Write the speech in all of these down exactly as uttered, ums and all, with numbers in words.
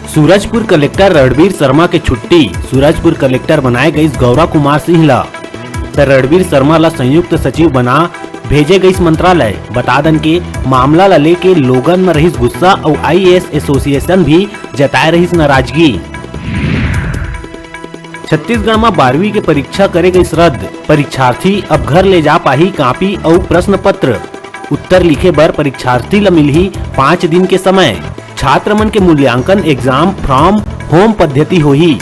Surajpur collector Ranbir Sharma के छुट्टी। Surajpur collector बनाए गइस गौरा कुमार सिंह ला, त रणबीर शर्मा ला संयुक्त सचिव बना भेजे गइस मंत्रालय। बता दन के मामला ला लेके लोगन म रहिस गुस्सा अउ आईएएस एसोसिएशन भी जताए रहिस नाराजगी। छत्तीसगढ़ म बारहवीं के परीक्षा करे गइस रद्द। परीक्षार्थी अब घर ले जा पाही कापी अउ प्रश्न पत्र। उत्तर लिखे बर परीक्षार्थी ल मिलही पाँच दिन के समय। छात्र मन के मूल्यांकन exam from home पद्धति होही।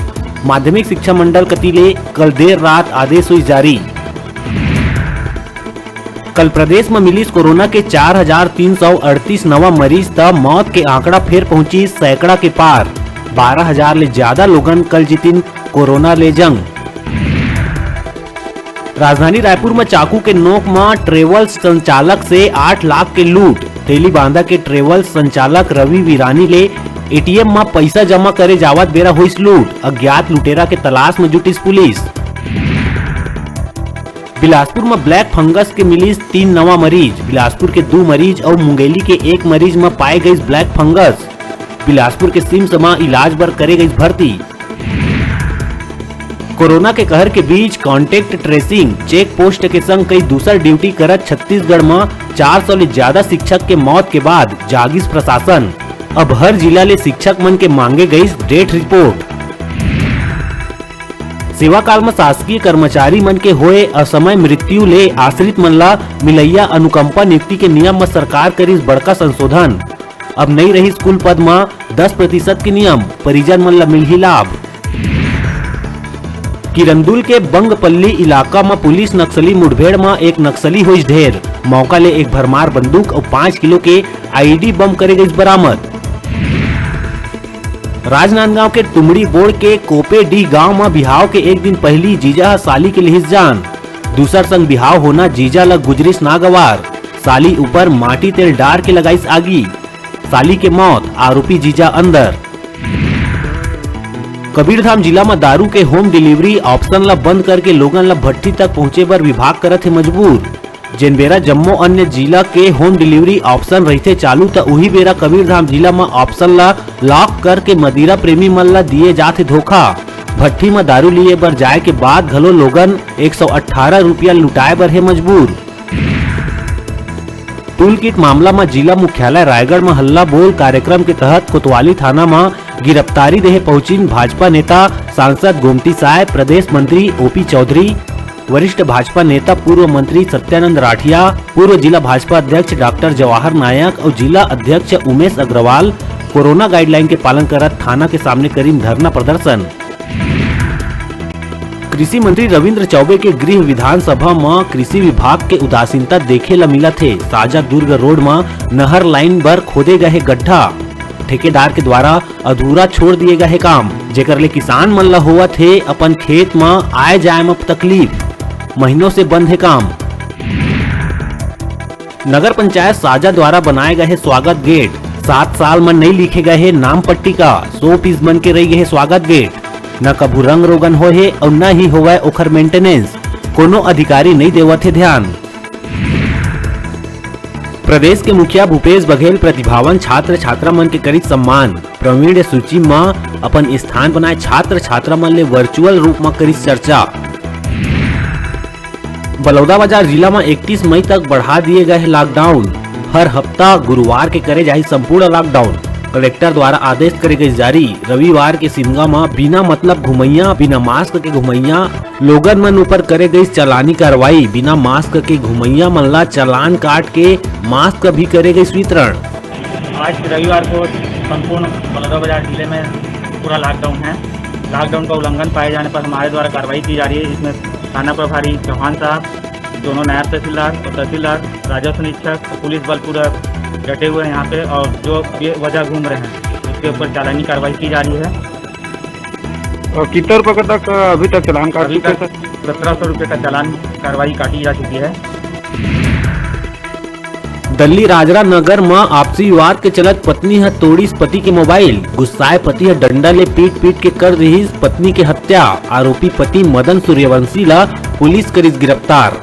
माध्यमिक शिक्षा मंडल कति ले कल देर रात आदेश होइस जारी। कल प्रदेश म मिलिस कोरोना के चार हजार तीन सौ अड़तीस नवा मरीज, त मौत के आंकड़ा फेर पहुंचिस सैकड़ा के पार। बारह हजार ले ज्यादा लोगन कल जीतिन कोरोना ले जंग। राजधानी रायपुर म चाकू के नोक म ट्रेवल्स संचालक से आठ लाख के लूट। तेलीबांधा के ट्रेवल्स संचालक रवि वीरानी ले एटीएम म पइसा जमा करे जावत बेरा होइस लूट। अज्ञात लुटेरा के तलाश म जुटिस पुलिस। बिलासपुर म ब्लैक फंगस के मिलिस तीन नवा मरीज। बिलासपुर के दू मरीज अउ मुंगेली के एक मरीज म पाए गइस ब्लैक फंगस। बिलासपुर के सिम्स म इलाज बर करे गइस भर्ती। कोरोना के कहर के बीच कॉन्टैक्ट ट्रेसिंग चेक पोस्ट के संग कई दूसर ड्यूटी करत छत्तीसगढ़ म चार सौ ले ज्यादा शिक्षक के मौत के बाद जागिस प्रशासन। अब हर जिला ले शिक्षक मन के मांगे गइस डेथ रिपोर्ट। सेवा काल म शासकीय कर्मचारी मन के होए असमय मृत्यु ले आश्रित मन ला मिलइया अनुकंपा नियुक्ति के नियम म सरकार करिस बड़का संशोधन। अब नई रहिस कुल पद म दस प्रतिशत के नियम, परिजन मन ला मिलही लाभ। किरंदुल के बंगपल्ली इलाका म पुलिस नक्सली मुठभेड़ म एक नक्सली होइस ढेर। मौका ले एक भरमार बंदूक अउ पाँच किलो के आईईडी बम करे गइस बरामद। राजनांदगांव के तुमड़ी बोड़ के कोपेडीह गांव म बिहाव के एक दिन पहिली जीजा ह साली के लिहिस जान। दूसर संग बिहाव होना जीजा ल गुजरिस नागवार। साली ऊपर माटी तेल डार के लगाइस आगी। साली के मौत, आरोपी जीजा अंदर। कबीरधाम जिला म दारू के होम डिलीवरी ऑप्शन ल बंद करके लोगन ल भट्ठी तक पहुंचे बर विभाग करत हे मजबूर। जेन बेरा जम्मो अन्य जिला के होम डिलीवरी ऑप्शन रहिथे चालू, त उही बेरा कबीरधाम जिला म ऑप्शन ल लॉक करके मदिरा प्रेमी मन ल दिए जाथे धोखा। भट्ठी म दारू लिए बर जाए के बाद घलो लोगन एक सौ अट्ठारह रुपया लुटाए बर हे मजबूर। टूल किट मामला म जिला मुख्यालय रायगढ़ म हल्ला बोल कार्यक्रम के तहत कोतवाली थाना म गिरफ्तारी देहे पहुंचिन भाजपा नेता सांसद गोमती साय, प्रदेश मंत्री ओपी चौधरी, वरिष्ठ भाजपा नेता पूर्व मंत्री सत्यानंद राठिया, पूर्व जिला भाजपा अध्यक्ष डॉक्टर जवाहर नायक अउ जिला अध्यक्ष उमेश अग्रवाल। कोरोना गाइडलाइन के पालन करत थाना के सामने करिन धरना प्रदर्शन। कृषि मंत्री रविंद्र चौबे के गृह विधानसभा म कृषि विभाग के उदासीनता देखे ल मिलत हे। साजा दुर्ग रोड म नहर लाइन बर खोदे गए हे गड्ढा, ठेकेदार के द्वारा अधूरा छोड़ दिए गए हे काम, जेकर ले किसान मन ल होवत हे अपन खेत म आए जाए म तकलीफ। महीनों से बंद हे काम। नगर पंचायत साजा द्वारा बनाए गए हे स्वागत गेट। सात साल म नई लिखे गए हे नाम पट्टिका। सौ पीस बन के रह गए हे स्वागत गेट। न कभू रंग रोगन होए हे अउ न ही होवय ओखर मेंटेनेंस। कोनो अधिकारी नई देवत हे ध्यान। प्रदेश के मुखिया भूपेश बघेल प्रतिभावन छात्र छात्रा मन के करिस सम्मान। प्रवीण सूची म अपन स्थान बनाए छात्र छात्रा मन ले वर्चुअल रूप म करिस चर्चा। बलौदाबाजार जिला म इकतीस मई तक बढ़ा दिए गए हे लॉकडाउन। हर हफ्ता गुरुवार के करे जाही संपूर्ण लॉकडाउन। कलेक्टर द्वारा आदेश करे गए जारी। रविवार के सिमगा म बिना मतलब घुमैया, बिना मास्क के घुमैया लोगन मन ऊपर करे गई चालानी कार्रवाई। बिना मास्क के घुमैया मन ला चालान काट के मास्क भी करे गई वितरण। आज रविवार को संपूर्ण बलौदाबाजार जिले में पूरा लॉकडाउन है। लॉकडाउन का उल्लंघन पाए जाने पर हमारे द्वारा कार्रवाई की जा रही है, जिसमें थाना प्रभारी चौहान साहब, दोनों नायब तहसीलदार और तहसीलदार, राजस्व निरीक्षक और पुलिस बल पूरा डटे हुए हैं यहाँ पे, और जो बेवजह घूम रहे हैं उसके ऊपर चालानी कार्रवाई की जा रही है। और कितना रुपए का तक अभी तक चालान काट अभी चुके हैं, तक सर? सत्रह सौ रुपये का चालान कार्रवाई काटी जा चुकी है। दल्ली राजरा नगर म आपसी विवाद के चलत पत्नी ह तोड़िस पति के मोबाइल। गुस्साए पति ह डंडा ले पीट पीट के कर दिहिस पत्नी के हत्या। आरोपी पति मदन सूर्यवंशी ला पुलिस करिस गिरफ्तार।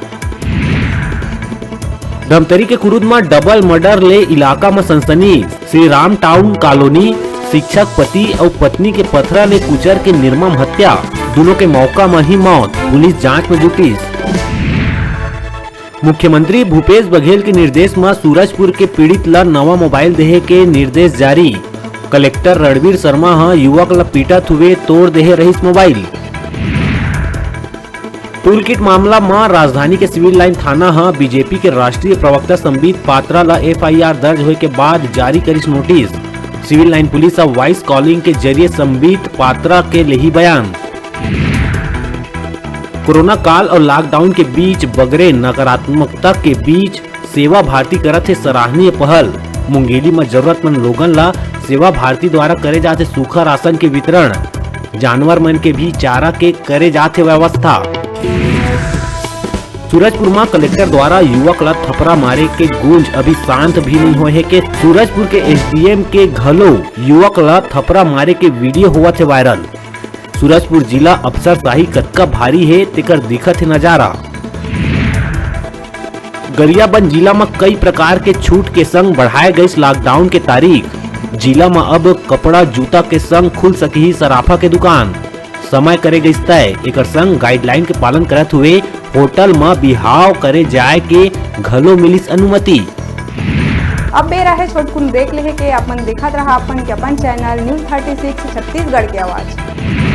धमतरी के कुरुद म डबल मर्डर ले इलाका म सनसनी। श्री राम टाउन कॉलोनी शिक्षक पति अउ पत्नी के पथरा ले कुचर के निर्मम हत्या, दूनों के मौका म ही मौत, पुलिस जांच म जुटिस। मुख्यमंत्री भूपेश बघेल के निर्देश म सूरजपुर के पीड़ित ल नवा मोबाइल देहे के निर्देश जारी। कलेक्टर रणवीर शर्मा ह युवक ल पीटत हुए तोड़ देहे रहिस मोबाइल। टूलकिट मामला म राजधानी के सिविल लाइन थाना ह बीजेपी के राष्ट्रीय प्रवक्ता संबित पात्रा ल एफआईआर दर्ज होए के बाद जारी करिस नोटिस। सिविल लाइन पुलिस ह वॉइस कॉलिंग के जरिए संबित पात्रा के लेही बयान। कोरोना काल अउ लॉकडाउन के बीच बगरे नकारात्मकता के बीच सेवा भारती करत हे सराहनीय पहल। मुंगेली म जरूरतमंद लोगन ला सेवा भारती द्वारा करे जाथे सूखा राशन के वितरण, जानवर मन के भी चारा के करे जाथे व्यवस्था। सूरजपुर म कलेक्टर द्वारा युवक ला थपरा मारे के गूंज अभी शांत भी नहीं होए हे के सूरजपुर के एसडीएम के घलो युवक ला थपरा मारे के वीडियो होवत हे वायरल। सूरजपुर जिला अफसरशाही कतका भारी हे, तेकर दिखत हे नजारा। गरियाबंद जिला म कई प्रकार के छूट के संग बढ़ाए गइस लॉकडाउन के तारीख। जिला म अब कपड़ा, जूता के संग खुल सकही सराफा के दुकान। समय करे गइस तय। एकर संग गाइडलाइन के पालन करत हुए होटल म बिहाव करे जाए के घलो मिलिस अनुमति। अब बेरा हे छोटकुन ब्रेक लेहे के। आप मन देखत रहा अपन के अपन channel news thirty six Chhattisgarh के आवाज़।